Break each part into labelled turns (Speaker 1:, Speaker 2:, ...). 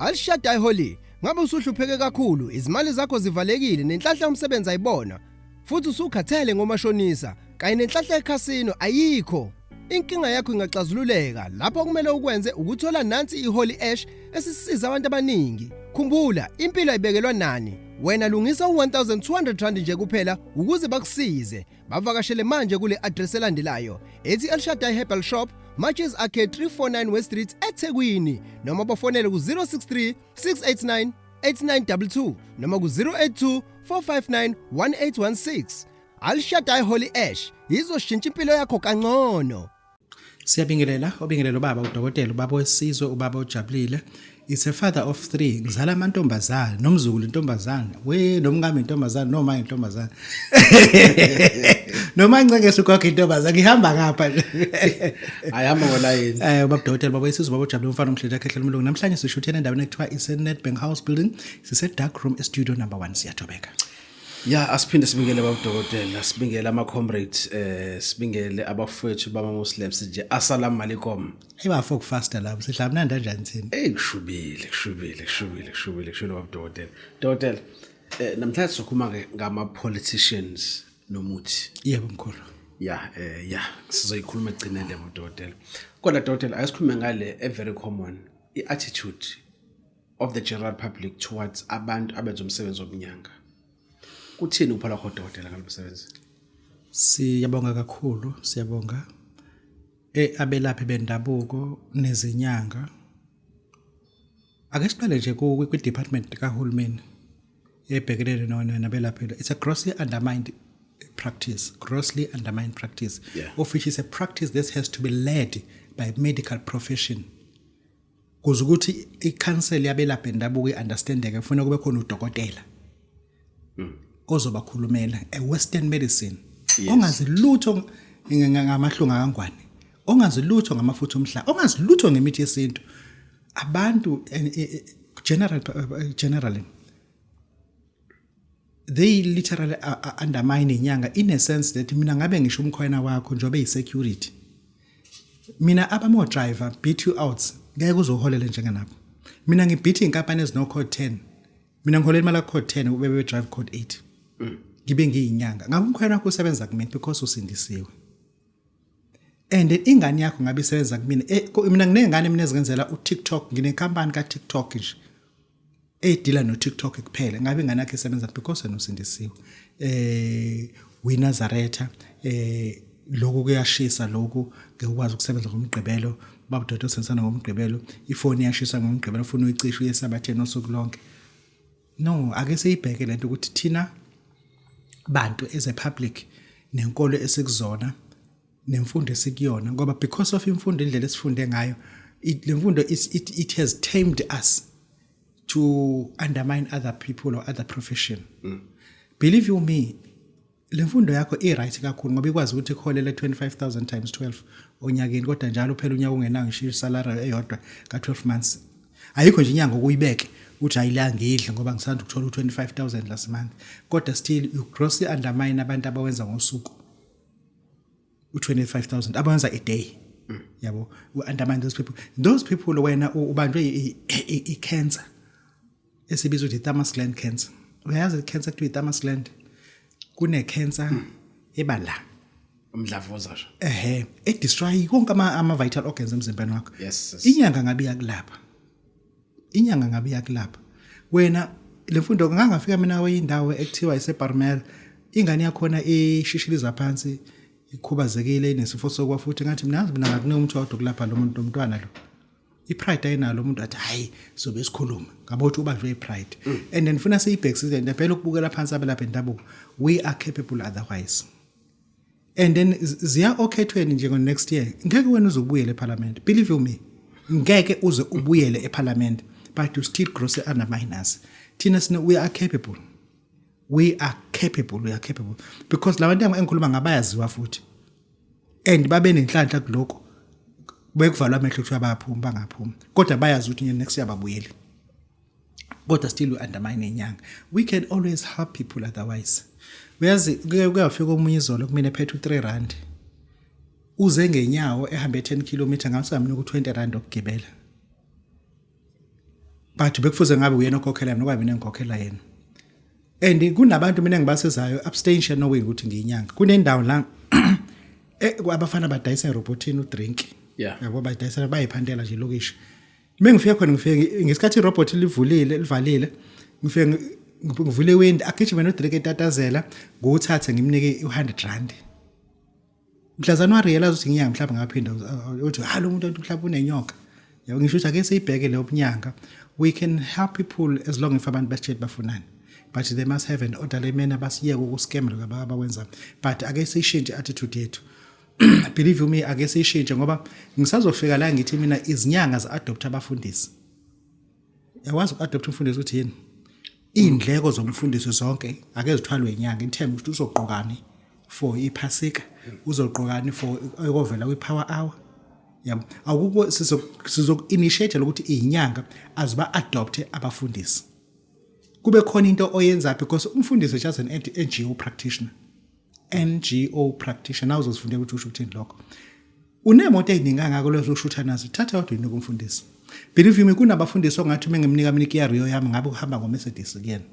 Speaker 1: Al Shaddai Holy, ngabe usuhlupheke kakhulu, izimali zakho zivalekile nenhlanhla yomsebenzi ayibona, futhi usukhathele ngomashonisa kanye nenhlanhla ekhasino ayikho. Inkinga yakho ingaxazululeka lapho kumele ukwenze ukuthola nansi iHoly Ash esisiza abantu abaningi. Khumbula, impilo ayibekelwa nani. Wena lungisa u1200 rand nje kuphela ukuze bakusize. Bavakashele manje kule address elandelayo ethi El Shaddai Herbal Shop, Matches Arcade, 349 West Street, eThekwini, noma bafonele ku-063 689 8922 noma ku-082 459 1816. Al Shaddai Holy Ash izoshintsha impilo yakho kangcono.
Speaker 2: Siyabingelela, obingelela ubaba udokotela, ubaba wesizwe, ubaba ojabulile. It's a father of three. Ngizala amantombazane, nomzukulu intombazane, we nomkami intombazane, noma intombazane. Noma ngiceke ugogo intombazane, ngihamba ngapha nje.
Speaker 3: Ayihamba ngolayini.
Speaker 2: Ubaba udokotela, ubaba wesizwe, ubaba ojabulile, umfana omhle ekhehla umlungu. Namhlanje sishuthene endaweni ekuthiwa ise Nedbank House Building, sise dark room, studio number 1. Siyathobeka.
Speaker 3: Ya, asiphinde sibingele baba udokotela, sibingele ama comrades, sibingele abafowethu bama Muslims nje. Assalamu alaikum.
Speaker 2: Ayibafo kufasta lapho, sidla mnandi kanjani thina?
Speaker 3: Ey, kushubile, kushubile, kushubile, kushubile, kushubile, baba udokotela. Dokotela, namhlanje sizokhuluma ke ngama politicians nomuthi.
Speaker 2: Yebo, mkhulu.
Speaker 3: Ya, sizoyikhuluma egcineni le, baba udokotela. Kodwa dokotela, ayisikhulume ngale a very common i-attitude of the general public towards abantu abenza umsebenzi wobunyanga. Kuthini ukuphala kwakho, dokotela, ngalo msebenzi?
Speaker 2: Siyabonga kakhulu, siyabonga. Abelaphi bendabuko nezinyanga. Ake siqale nje ku department kahulumeni ebhekelene nabelaphi. It's a grossly undermined practice, grossly undermined practice. Of which is a practice that has to be led by medical profession. Kuze ukuthi i-council yabelaphi bendabuko i-understandeke, kufanele kube khona udokotela ozobakhulumela, a western medicine ongazi lutho ngamahlunga kangwane, ongazi lutho ngamafutha omhlaba, ongazi lutho ngemithi yesintu. Abantu generally they literally are undermine inyanga in a sense that mina ngabe ngisho umkhwena wakho njengoba eyi-security, mina abamo driver beat you out, ngeke uzoholele njenganabo. Mina ngibeat inkampani ezino code 10, mina ngiholela imali ka code 10 ube be drive code 8, ngibe ngiyinyanga. Ngabe umkhwena wakho usebenza kumina because usindisiwe and ingane yakho ngabe isebenza kumina. Mina nginengane mina ezingenzela uTikTok, nginenkampani kaTikTok nje edeala no TikTok kuphela. Ngabe ingane yakhe isebenza because wena usindisiwe, wiNazaretha, lokhu kuyashisa, lokhu ngeke ukwazi ukusebenza ngomgqibelo. Baba Dodo, sensana ngomgqibelo, ifoni iyashisa ngomgqibelo, ufuna uyicishe uye esabatheni osuku lonke. No, ake siyibheke lento ukuthi thina bantu as a public nenkolo esikuzona nemfundo esikuyona, ngoba because of imfundo, indlela esifunde ngayo, le mfundo it has tamed us to undermine other people or other profession. Believe you me, le mfundo yakho i-right kakhulu ngoba ikwazi ukuthi ikholele 25,000 times 12 onyakeni, kodwa njalo phela unyaka ungenayo ngisho isalary eyodwa ka-12 months. Ayikho nje inyanga okuyibeke uthi ayila ngidle ngoba ngisanda ukuthola u-25,000 last month, kodwa still you grossly undermine abantu abawenza ngosuku u-25,000, abawenza a day, yabo. We undermine those people. Wena ubanjwe i-cancer esibizwa ukuthi i-thymus gland cancer. Uyayazi i-cancer kuthiwa i-thymus gland? Kune-cancer eba la.
Speaker 3: Umdlavuza nje.
Speaker 2: Ehe, edestroy konke ama vital organs emzimbeni wakho.
Speaker 3: Yes.
Speaker 2: Inyanga ngabe iyakulapha? Inyanga ngabe iyakulapha? Wena le mfundo, ngangafika mina kwenye ekuthiwa iseBarmer, ingane yakhona ishishiliza phansi, ikhubazekile, inesifo sokwa futhi. Ngathi mina, yazi mina ngakunika umuthi wodwa ukulapha lo muntu, lo mntwana lo. I-pride ayinalo umuntu, athi hayi, sobe sikhuluma ngabe uthi ubanjwe i-pride. And then funa siyibhekisise into phela ukubukela phansi abelapha endabuko. We are capable otherwise. And then ziya okhethweni nje ngo-next year, ngeke wena uze ubuyele eParliament. Believe you me, ngeke uze ubuyele eParliament, but you still grossly undermine us. Thina sine we are capable, we are capable, we are capable, because labantu engikhuluma ngabayaziwa futhi and babe nenhlanhla kuloko bekuvalwa amehlo kuthiwa bayaphuma, bangaphuma, kodwa bayazi ukuthi next year babuyeli, kodwa still we undermine inyanga. We can always help people otherwise. Uyazi, kuke kuyafika omunye izolo kumina ephethe u3 rand, uze ngenyawo ehambe 10 km, ngathi ngamnika u20 rand okugibela. But bekufuze ngabe uyena okhokhela mina, ngoba mina ngikhokhela yena. And kunabantu mina engibasizayo abstention knowing ukuthi ngiyinyanga. Kunendawo la abafana badayisa erobotini udrink. Yabo, badayisa, bayiphantela nje lokishi. Mengifika khona, ngifike ngesikhathi irobot livulile, livalile, ngifike ngivule iwindi, agijime nodrink etatazela, ngiwuthathe ngimnike u100 rand. Mhlazana warealize ukuthi nginyanga, mhlawumbe ngaphinda uthi ha lo muntu mhlawumbe unenyoka. Yabo, ngisho ukuthi ake siyibheke leyo bunyanga. We can help people as long if abantu basitshela bafunani, but they must have an orderly manner, basiyeke ukuscam lokho abakwenza. But ake siyishintshe attitude yethu, believe you me, ake siyishintshe, ngoba ngisazofika la ngithi mina izinyanga zi-adopt abafundisi. Yakwazi uku-adopt umfundisi ukuthi yini iy'ndleko zomfundisi zonke ake zithwalwe inyanga, in terms ukuthi uzogqokani for iphasika, uzogqokani for ekovela kwi-power hour. Yabo, akukho sizoku-initiate lokuthi iy'nyanga aziba-adopte abafundisi, kube khona into oyenza, because umfundisi is just an NGO practitioner, NGO practitioner. Uzozifundela ukuthi usho ukuthini lokho. Unemoto eziningi kangako lezo ushutha nazo, thatha kodwa unike umfundisi. Believe you me, kunabafundisi ongathi uma ngimnika mina iKia Rio yami, ngabe uhamba ngoMercedes kuyena.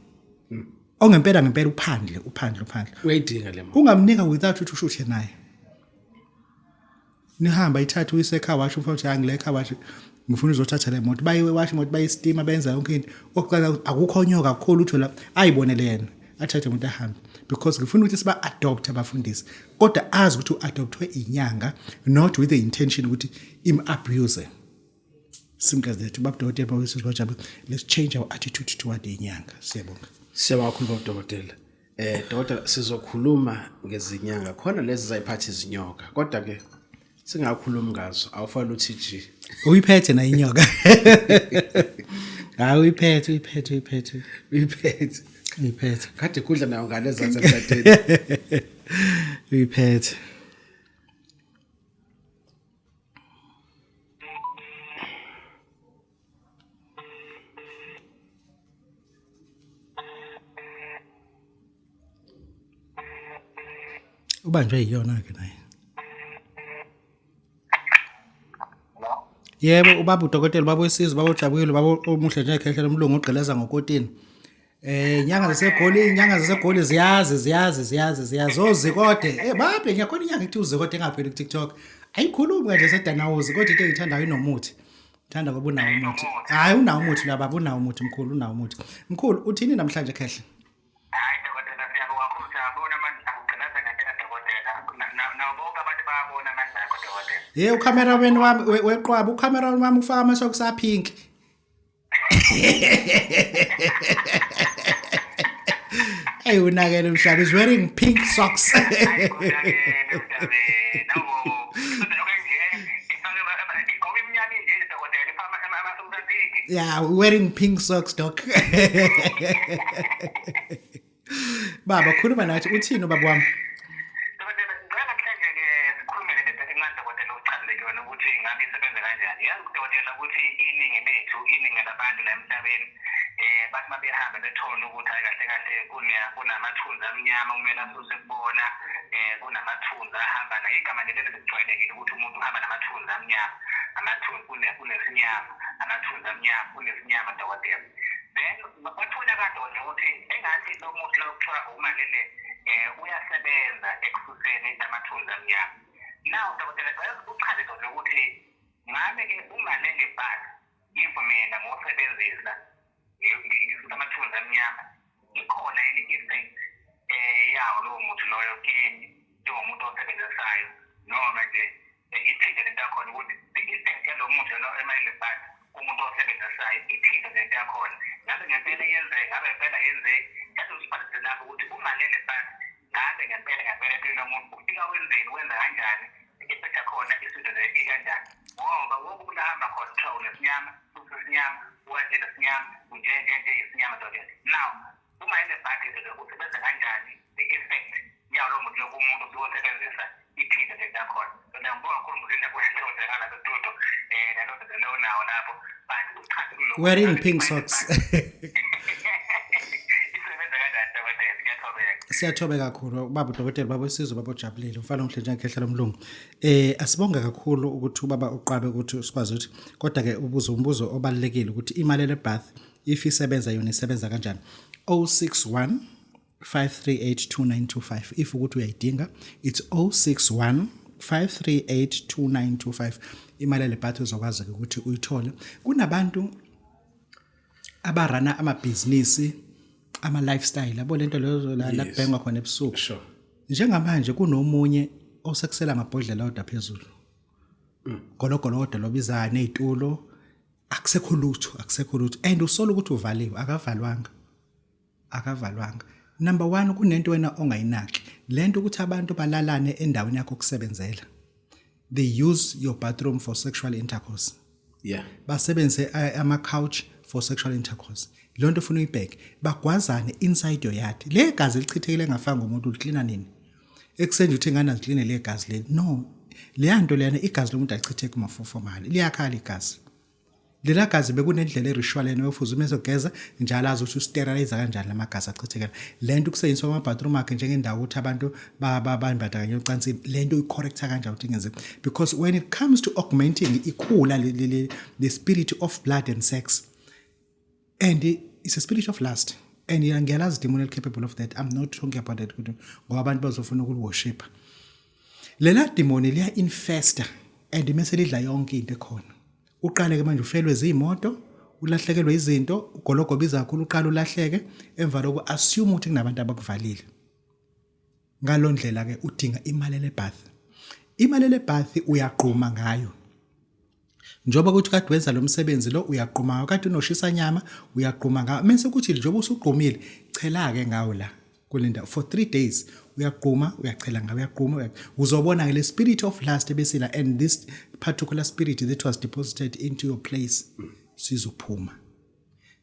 Speaker 2: Ongempela ngempela uphandle, uphandle, uphandle.
Speaker 3: Uyayidinga le moto.
Speaker 2: Ungamnika without ukuthi ushuthe naye. Nihamba ithathe uyise ecar wash, ufuna ukuthi hayi, ngile car wash, ngifuna uzothatha le moto. Bayiwe wash imoto, bayistima, benza yonke into. Okuqala akukho nyoka kakhulu, utho la ayibonele yena. Athathe umuntu ahambe, because ngifuna ukuthi siba adopt abafundisi, kodwa azi ukuthi uadoptwe inyanga, not with the intention ukuthi im abuse. Simple as that. Baba dokotela, baba sisi, let's change our attitude toward inyanga. Siyabonga.
Speaker 3: Siyabonga kakhulu, baba dokotela. Dokotela, sizokhuluma ngezinyanga khona lezi zayiphatha izinyoka, kodwa ke singakhulumi ngazo, awufanele uthi G.
Speaker 2: Uyiphethe na inyoka? Hayi, uyiphethe, uyiphethe, uyiphethe.
Speaker 3: Uyiphethe.
Speaker 2: Uyiphethe.
Speaker 3: Kade kudla nayo ngale ezansi emhlateni.
Speaker 2: Uyiphethe. Ubanjwe yiyona ke naye. Yebo, ubaba udokotela, ubaba wesizwe, ubaba ojabulile, ubaba omuhle nje ekhehla lomlungu ogqileza ngokotini. Inyanga zaseGoli, inyanga zaseGoli ziyazi, ziyazi, ziyazi, ziyazi. Ozikode. Babe ngiyakhona inyanga ethi uzikode engapheli ku TikTok. Ayikhulumi kanje sedanawuzi, kodwa into engithandayo inomuthi. Thanda ngoba unawo umuthi. Hayi, unawo umuthi la baba, unawo umuthi mkhulu, unawo umuthi. Mkhulu, uthini namhlanje khehle?
Speaker 4: Hayi dokotela, siyabonga kakhulu, siyabona amandla akho, ugqilaza ngempela dokotela. Nawo bonke abantu bayabona amandla akho dokotela.
Speaker 2: Hey, ucameraman wami weqwaba, ucameraman wami ufaka ama-socks apink. Hey, unakele umhlaba is wearing pink socks.
Speaker 4: Hayi kunakele mntabeni. Nawo ifake igqoke iminyama nje dokotela, ifaka ama-socks apink.
Speaker 2: Yeah, wearing pink socks, doc. Baba, khuluma nathi, uthini ubaba wami?
Speaker 4: Dokotela, ngicela namhlanje-ke sikhulume lento encane dokotela, uchazele yona ukuthi ngabe isebenza kanjani. Yazi dokotela ukuthi iningi lethu, iningi labantu la emhlabeni, bathi uma behamba bethole ukuthi hayi kahle kahle kunamathunzi amnyama kumele asuse kubona, kunamathunzi ahamba naye. Igama nje lelo lijwayelekile ukuthi umuntu uhamba namathunzi amnyama, amathunzi kunesinyama, amathunzi amnyama kunesinyama dokotela. Then kwatholakala dokotela ukuthi engathi lo muthi lo kuthiwa umalele uyasebenza ekususeni amathunzi amnyama. Now dokotela, cela uchaze dokotela ukuthi ngabe-ke umalele but if mina ngosebenzisa ngisusa amathunzi amnyama, ikhona yini effect yawo lowo muthi loyo kimi njengomuntu osebenzisayo, noma nje ithinte lento yakhona ukuthi the effect yalo muthi lo emalele but kumuntu osebenzisayo ithinte lento yakhona, ngabe ngempela iyenzeka, ngabe ngempela yenzeki? Yazi usibhalise lapho ukuthi umalele but ngabe ngempela ngempela empilweni yomuntu ufika wenzeni, wenza kanjani, i-effect yakhona isinto nje ikanjani, ngoba wonke umuntu ahamba khona kuthiwa unesinyama, ususinyama, wenze nesinyama, nje nje nje isinyama dokotela. Now uma enebhadi ke usebenza kanjani, the effect yawo lo muntu lokhu umuntu usewosebenzisa ithinte lento yakhona? Ngiyabonga kakhulu mzinda kuyindoda ngalapho estudio, naloo nto leyo nawo lapho, but uchaze kulokhu
Speaker 2: Wearing pink socks.
Speaker 4: Isebenza kanjani dokotela? Ngiyathobeka.
Speaker 2: Siyathobe kakhulu baba udokotela, baba wesizwe, baba ojabulile, umfana omhle njengekhehla lomlungu. Asibonge kakhulu ukuthi ubaba uqabe ukuthi sikwazi ukuthi, kodwa ke ubuzo umbuzo obalekile ukuthi iMalele bath if isebenza yona isebenza kanjani. 061 538 2925 if ukuthi uyayidinga, it's 061 538 2925. IMalele bath uzokwazi ukuthi uyithole. Kunabantu abarana amabhizinisi ama lifestyle, yabo, lento leyo la kubhengwa khona ebusuku. Njengamanje kunomunye osekusela amabhodlela odwa phezulu, gologolo odwa lobizayo nezitulo, akusekho lutho, akusekho lutho, and usola ukuthi uvaliwe. Akavalwanga, akavalwanga. Number 1, kunento wena ongayinaki, lento ukuthi abantu balalane endaweni yakho kusebenzela. They use your bathroom for sexual intercourse. Basebenzise ama couch for sexual intercourse. Leyo nto ufuna uyibheke. Bagwazane inside your yard. Le gazi elichithekile engafanga umuntu uliklina nini? Ekuseni uthi ingane azikline le gazi leli. No, leya nto leyana, igazi lomuntu alichitheki mafofomali, liyakhala igazi. Lela gazi bekunendlela e-ritual yena ofuze uma ezogeza njalo azi ukuthi usterilize kanjani lamagazi achithekela. Lento ukusetshenziswa kwama-bathroom akhe njengendawo ukuthi abantu bambandakanye ocansini, lento uyi-correcta kanjani ukuthi ingenzeki? Because when it comes to augmenting ikhula the spirit of blood and sex, and it's a spirit of lust, and ngiyalazi demon capable of that. I'm not talking about that ngoba abantu bazofuna ukuliworshipa. Lela demon liya infesta and mase lidla yonke into ekhona. Uqale ke manje ufelwe zimoto, ulahlekelwe izinto, ugologo biza kakhulu, uqala ulahleke emva lokho assume ukuthi kunabantu abakuvalile. Ngalondlela ke udinga iMalele bath. IMalele bath uyaqhuma ngayo. Njengoba kuthi kade wenza lo msebenzi lo, uyaqhuma, kade unoshisa nyama, uyaqhuma ngawo. Mase kuthi njengoba usuqhumile, chela ke ngawo la kule ndawo for 3 days. Uyaqhuma, uyachela ngawo, uyaqhuma, uzobona ke le spirit of lust ebesila and this particular spirit that was deposited into your place sizophuma,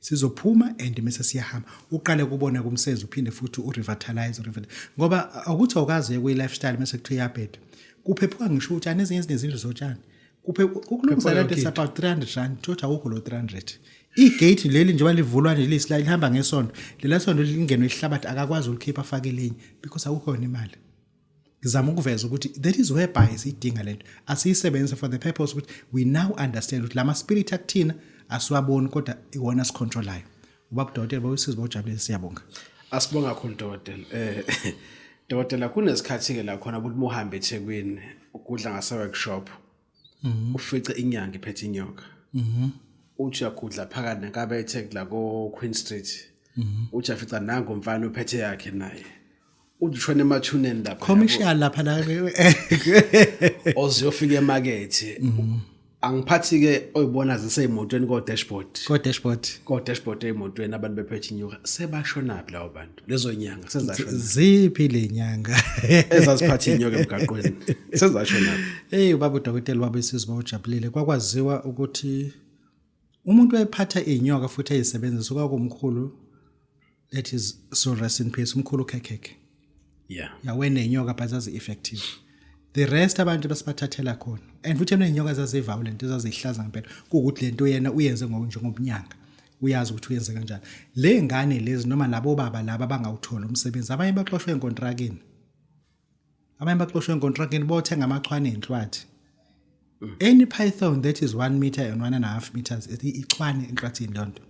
Speaker 2: sizophuma and mase siyahamba. Uqale kubona kumsebenzi, uphinde futhi urevitalize, ngoba ukuthi awukazi kuyi lifestyle mase kuthiwa iyabheda, kuphephuka ngisho utshani, ezinye zinezindlu zotshani, kuphe ukulungisa lento is about R300. Thothi awukho lo 300. Igate leli njengoba livulwa nje lisila lihamba ngesonto, lela sonto lingenwe ihlabathi, akakwazi ukulikhipha afake elinye because akukho yona imali. Ngizama ukuveza ukuthi that is whereby siyidinga lento, asiyisebenzise for the purpose ukuthi we now understand ukuthi lama spirit akuthina asiwaboni kodwa iwona sicontrolayo. Ubaba udokotela bawusiza, bawujabulile, siyabonga.
Speaker 3: Asibonga kakhulu dokotela. Dokotela, kunesikhathi ke la khona ukuthi muhambe eThekwini ukudla ngase workshop, ufice inyanga iphethe inyoka. Uthi uyagudla phakathi nenkabe eTheku la ko Queen Street, uthi afica nangu umfana uphethe yakhe naye, uthi ushona emathuneni lapha.
Speaker 2: Commercial lapha la.
Speaker 3: Oziyofika emakethe. Angiphathi ke oyibona ziseyimotweni ko dashboard.
Speaker 2: Ko dashboard.
Speaker 3: Ko dashboard eyimotweni, abantu bephethe inyoka. Sebashonaphi lawo bantu? Lezo nyanga sezashona?
Speaker 2: Ziphi le nyanga?
Speaker 3: Ezaziphatha inyoka emgaqweni sezashonaphi?
Speaker 2: Hey, ubaba udokotela wabesizwe bawujabulile, kwakwaziwa ukuthi umuntu wayephatha inyoka futhi eyisebenzisa kwakumkhulu, let his soul rest in peace, umkhulu Khekhekhe. Yawena inyoka but zazi effective. The rest abantu basibathathela khona, and futhi enenyoka zaziviolent, ezazihlaza ngempela, kuwukuthi lento yena uyenze ngokunjengobunyanga, uyazi ukuthi uyenze kanjani. Le ngane lezi noma labo baba laba abangawuthola umsebenzi, abanye baxoshwe enkontrakini, abanye baxoshwe enkontrakini, bothenga amachwane enhlwathi. Any python that is 1 meter and 1.5 meters, ichwane enhlwathini, lonto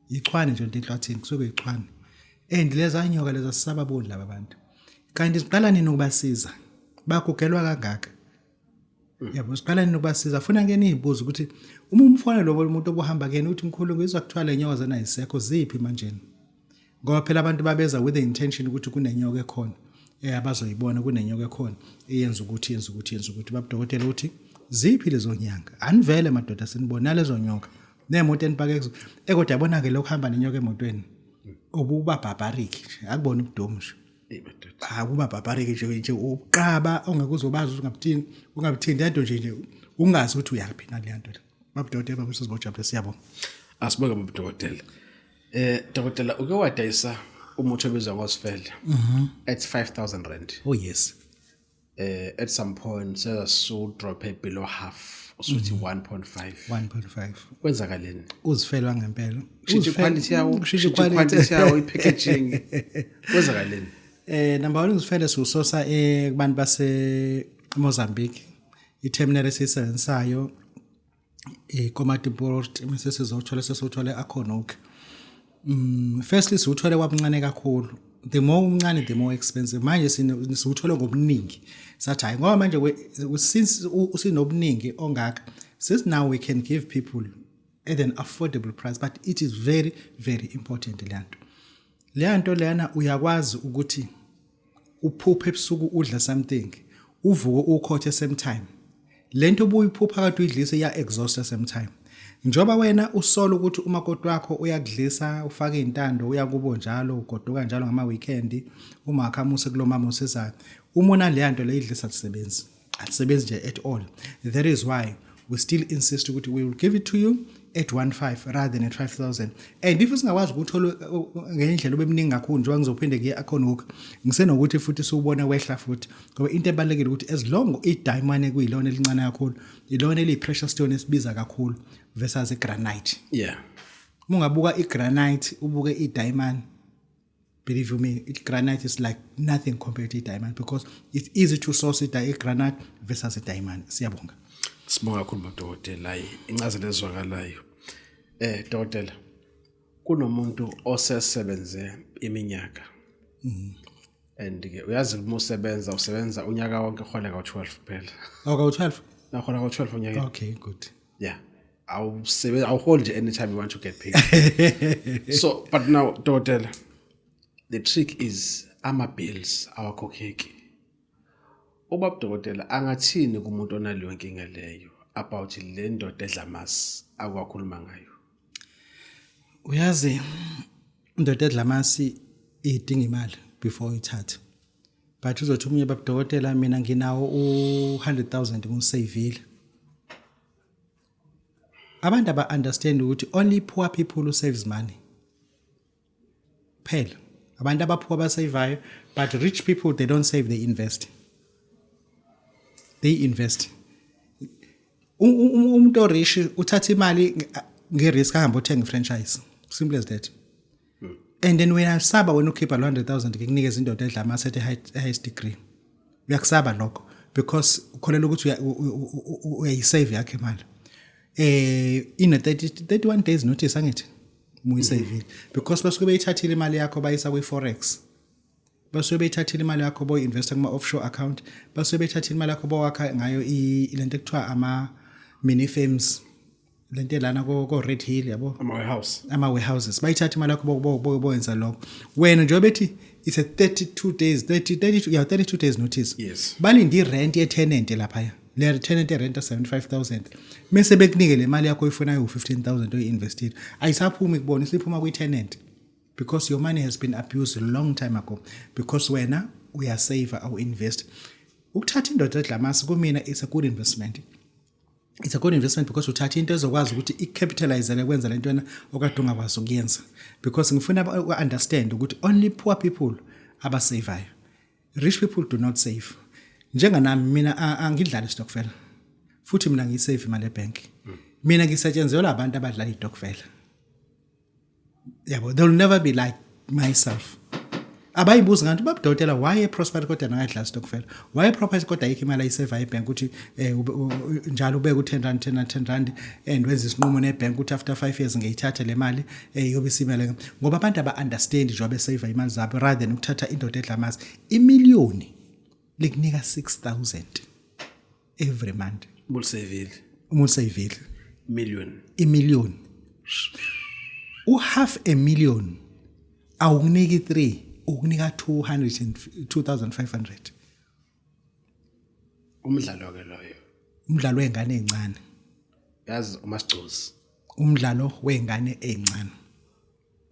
Speaker 2: ichwane nje, into enhlwathini kusuke ichwane. And leza nyoka leza sisababoni laba bantu, kanti siqala nini ukubasiza bagugelwa kangaka? Yabo, siqala nini ukubasiza? Funa ke nizibuze ukuthi uma umfana lo umuntu obuhamba kuyena uthi, "Mkhulu, ngizwa kuthiwa le nyoka zena ayisekho, ziphi manje?" Ngoba phela abantu babeza with the intention ukuthi kunenyoka ekhona abazoyibona, kunenyoka ekhona eyenza ukuthi, yenza ukuthi, yenza ukuthi. Babudokotela uthi ziphi lezo nyanga? Anivele madoda, sinibona lezo nyoka nemoto enipake kuzo. Kodwa yabona ke lokhu hamba nenyoka emotweni, obuba barbaric nje, akubona ubudomu nje.
Speaker 3: Hey madoda.
Speaker 2: Akuba barbaric nje uqaba ongeke uzobazi ukuthi ungabuthini, ungabuthini lento nje ungazi ukuthi uyaphi naleya nto le. Babudokotela babusizibojabule, siyabonga.
Speaker 3: Asibonge babudokotela. Dokotela, uke wadayisa umuthi obizwa ngosifele at R5000.
Speaker 2: Oh yes.
Speaker 3: At some point sesu drop below half, usuthi 1.5.
Speaker 2: 1.5.
Speaker 3: Kwenzakaleni?
Speaker 2: Uzifelwa ngempela.
Speaker 3: Kushintsha iquality yawo,
Speaker 2: kushintsha
Speaker 3: kushintsha
Speaker 2: iquality.
Speaker 3: Iquality yawo, i-packaging. Kwenzakaleni?
Speaker 2: Number 1, uzifele siwusosa kubantu base Mozambique. I-terminal esiyisebenzisayo iKomati Port, mase sizothola, sesothola Acornhoek. Firstly siwuthole kwabuncane kakhulu. The more umncane, the more expensive. Manje siwuthole ngobuningi. Sathi hayi, ngoba manje since usinobuningi ongaka, since now we can give people at an affordable price, but it is very very important leyanto. Leyanto leyana uyakwazi ukuthi uphuphe ebusuku udla something, uvuke ukhothe same time. Lento obuyiphupha kade uyidlisa iya exhaust same time. Njoba wena usola ukuthi umakoti wakho uyakudlisa, ufaka izintando, uyakubo njalo, ugoduka njalo ngama weekend, uma akhamuse kulomama osizayo. Uma una leyanto leyidlisa, akusebenzi. Alisebenzi nje at all. That is why we still insist ukuthi we will give it to you at 15 rather than at 5000. And if singakwazi ukuthola ngendlela obemningi kakhulu, njengoba ngizophinde ngiye Acornhoek, ngisenokuthi futhi siwubone wehla futhi, ngoba into ebalekile ukuthi as long i-diamond kuyilona elincane kakhulu, ilona eliyi-precious stone esibiza kakhulu versus i-granite. Uma ungabuka i-granite, ubuke i-diamond, believe you me, granite is like nothing compared to diamond because it's easy to source it, i-granite versus i-diamond. Siyabonga.
Speaker 3: Sibonga kakhulu, madokotela. Hayi, incazelo ezwakalayo. Dokotela, kunomuntu osesebenze iminyaka. And ke uyazi uma usebenza, usebenza unyaka wonke, uhola ka-12 kuphela.
Speaker 2: Oh, ka-12?
Speaker 3: Nahola ka-12 onyakeni.
Speaker 2: Okay, good.
Speaker 3: Yeah. Awusebenza, awuholi nje anytime you want to get paid. So but now, dokotela, the trick is ama bills awakhokheki. Ubaba dokotela angathini kumuntu onaleyo nkinga leyo about le ndoda edla amasi akwakhuluma ngayo?
Speaker 2: Uyazi, indoda edla amasi idinga imali before uyithathe. But uzothi omunye, "Baba dokotela, mina nginawo u-100,000, ngiwusavile." Abantu aba understand ukuthi only poor people who saves money. Phela abantu aba-poor abasaveayo, but rich people, they don't save, they invest. They invest. Umuntu o-rich uthatha imali nge-risk, ahambe othenga i-franchise. Simple as that. And then wena saba wena ukhipha lo 100,000 ngikunikeza indoda edla amasi at highest degree. Uyakusaba lokho because ukholelwa ukuthi uyayisave yakhe imali. Ine 30 31 days notice, angithi? Muyisavile because basuke beyithathile imali yakho bayisa kwi-forex, basuke beyithathile imali yakho boyi-investa kuma-offshore account, basuke beyithathile imali yakho bowakha ngayo lento ekuthiwa ama-mini firms, lento elana ko-Red Hill, yabo.
Speaker 3: Ama-warehouse.
Speaker 2: Ama-warehouses. Bayithatha imali yakho boyenza lokho. Wena njengoba bethi it's a 32 days, 30 32, yeah, 32 days notice. Balinde i-rent ye-tenant laphaya, le tenant erenta 75,000, mese bekunike le mali yakho oyifunayo, u-15,000 oyi-investile. Ayisaphumi kubona, isiphuma kwi-tenant because your money has been abused a long time ago because wena uyasave, awu-invest. Ukuthatha indoda edla amasi, kumina it's a good investment. It's a good investment because uthatha into ezokwazi ukuthi i-capitalizele kwenza lento wena okade ungakwazi ukuyenza, because ngifuna u-understand ukuthi only poor people abasavayo, rich people do not save. Njenganami mina, angidlali stokvel, futhi mina ngiyisave imali ebank. Mina ngisetshenzelwa abantu abadlala istokvel, yabo. They'll never be like myself. Abayibuza ngathi, "Babudokotela, why prosper kodwa nakadlala stokvel? Why prosper kodwa ayikho imali ayiseva ebank?" Ukuthi njalo ubeke u10 rand, 10 rand, 10 rand, and wenza isinqumo nebank ukuthi after 5 years ngiyithatha le mali, yobe isimele, ngoba abantu aba understand njengoba besave imali zabo rather than ukuthatha indoda edla amasi. Imiliyoni likunika 6000 every month.
Speaker 3: Ubulisevile.
Speaker 2: Uma usavile.
Speaker 3: Million.
Speaker 2: Imillion, u-half a million awukuniki 3, ukunika 200 and 2500.
Speaker 3: Umdlalo ke loyo.
Speaker 2: Umdlalo wengane ezincane.
Speaker 3: Yazi umasigcozi.
Speaker 2: Umdlalo wengane ezincane.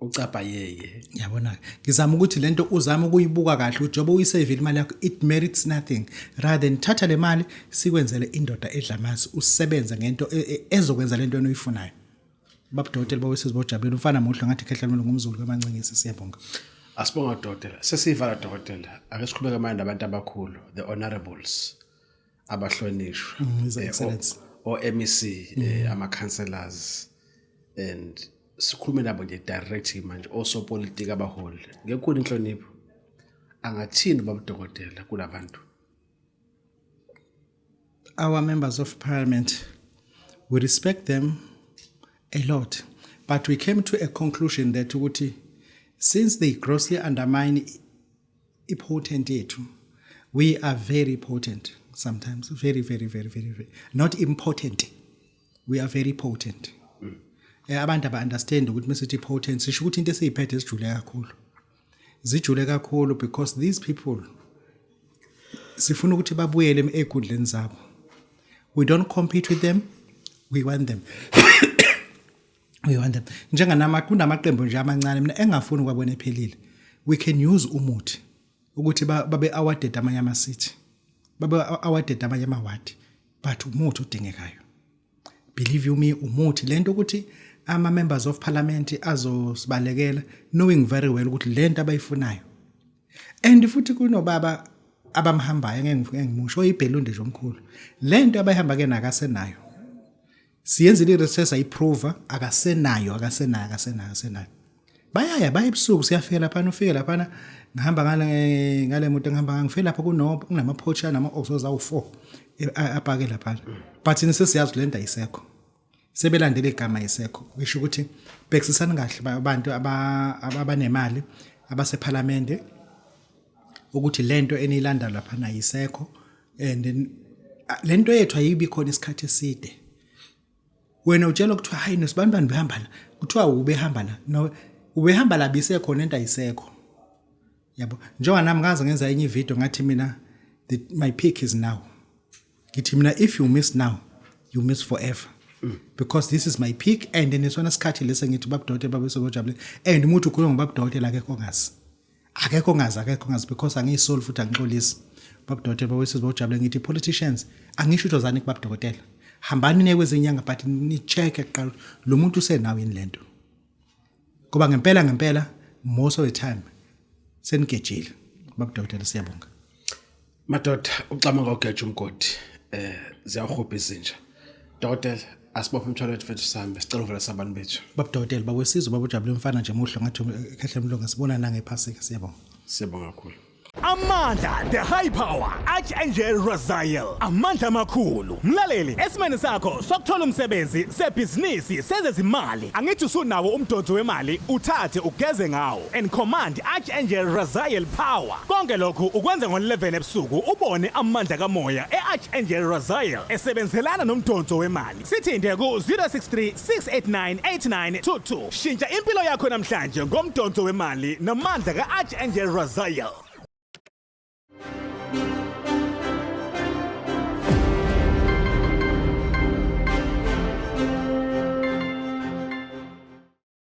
Speaker 3: Ucapha yeye.
Speaker 2: Yabona, ngizama ukuthi lento uzama ukuyibuka kahle ukuthi njengoba uyisavile imali yakho, it merits nothing rather than thatha le mali sikwenzele indoda edla amasi, usebenze ngento ezokwenza lento oyifunayo. Babudokotela bawesizwe bojabulile, umfana muhle ngathi khehla mina ngumzulu kamancingisi. Siyabonga.
Speaker 3: Asibonga, dokotela. Sesivala, dokotela. Ake siqhubeke manje nabantu abakhulu, the honorables, abahlonishwa.
Speaker 2: His Excellence.
Speaker 3: O MEC, ama councillors, and sikhulume nabo nje direct manje, osopolitiki, abaholi. Ngekhulu inhlonipho. Angathini baba dokotela kulabantu?
Speaker 2: Our members of parliament, we respect them a lot, but we came to a conclusion that ukuthi since they grossly undermine i-potent yethu, we are very potent sometimes, very very very very, very not important, we are very potent. Abantu aba understand ukuthi mesithi potent sisho ukuthi into esiyiphethe sijule kakhulu, zijule kakhulu, because these people sifuna ukuthi babuyele ey'khundleni zabo. We don't compete with them, we want them, we want them. Njenganama kunamaqembu nje amancane mina engafuni ukwabona ephelile. We can use umuthi ukuthi babe awarded amanye ama-city, babe awarded amanye amawadi, but umuthi udingekayo, believe you me, umuthi. Lento ukuthi ama members of parliament azosibalekela knowing very well ukuthi lento abayifunayo, and futhi kunobaba abamhambayo, ngeke ngimusho, oyibhelunde nje omkhulu, lento abayihamba ke nakasenayo. Siyenzile i-research, ayiprove, akasenayo, akasenayo, akasenayo, akasenayo. Bayaya baye ebusuku, siyafika laphana, ufike laphana, ngihamba ngale moto engihamba, ngifike lapha kunama-Porsche nama-Autos awu-4 apake laphana, but thina sesiyazi le nto ayisekho, sebelandela igama, ayisekho. Ngisho ukuthi bhekisisani kahle abantu abanemali abasephalamende ukuthi lento eniyilanda laphana ayisekho, and then lento yethu ayibi khona isikhathi eside. Wena utshela kuthiwa hayi, nosibanibani behamba la, kuthiwa ubehamba la, no, ubehamba la, bisekhona into ayisekho, yabo. Njengoba nami ngaze ngenza enye ivideo ngathi mina my peak is now. Ngithi mina if you miss now, you miss forever, because this is my peak, and nesona sikhathi lesi ngithi babudokotela babesobojabule, and umuntu ukhuluma ngobabudokotela, akekho ongazi, akekho ongazi, akekho ongazi, because angiyisoli futhi angixolisi. Babudokotela babesizobojabule, ngithi politicians, angisho ukuthi ozani kubabudokotela, hambani niye kwezinyanga, but ni-check kuqala lo muntu usenawo yini lento, ngoba ngempela ngempela most of the time senigejile. Babudokotela, siyabonga.
Speaker 3: Madoda, uxama ngogeja umgodi, ziyahubha izinja. Dokotela, asibophe umthwalo wethu fethu sihambe, sicela uvela sabantu bethu.
Speaker 2: Babudokotela babesizwe babujabule, umfana nje muhle ngathi khehle mlungu, sibona nangephasika, siyabonga.
Speaker 3: Siyabonga kakhulu.
Speaker 5: Amandla, the high power, Archangel Raziel, amandla amakhulu. Mlaleli, esimeni sakho sokuthola umsebenzi, sebhizinisi, sezezimali, angithi usunawo umdonso wemali, uthathe ugeze ngawo and command Archangel Raziel power. Konke lokhu ukwenza ngo-11 ebusuku, ubone amandla kamoya e-Archangel Raziel esebenzelana nomdonso wemali. Sithinte ku-063 689 8922. Shintsha impilo yakho namhlanje ngomdonso wemali namandla ka-Archangel Raziel.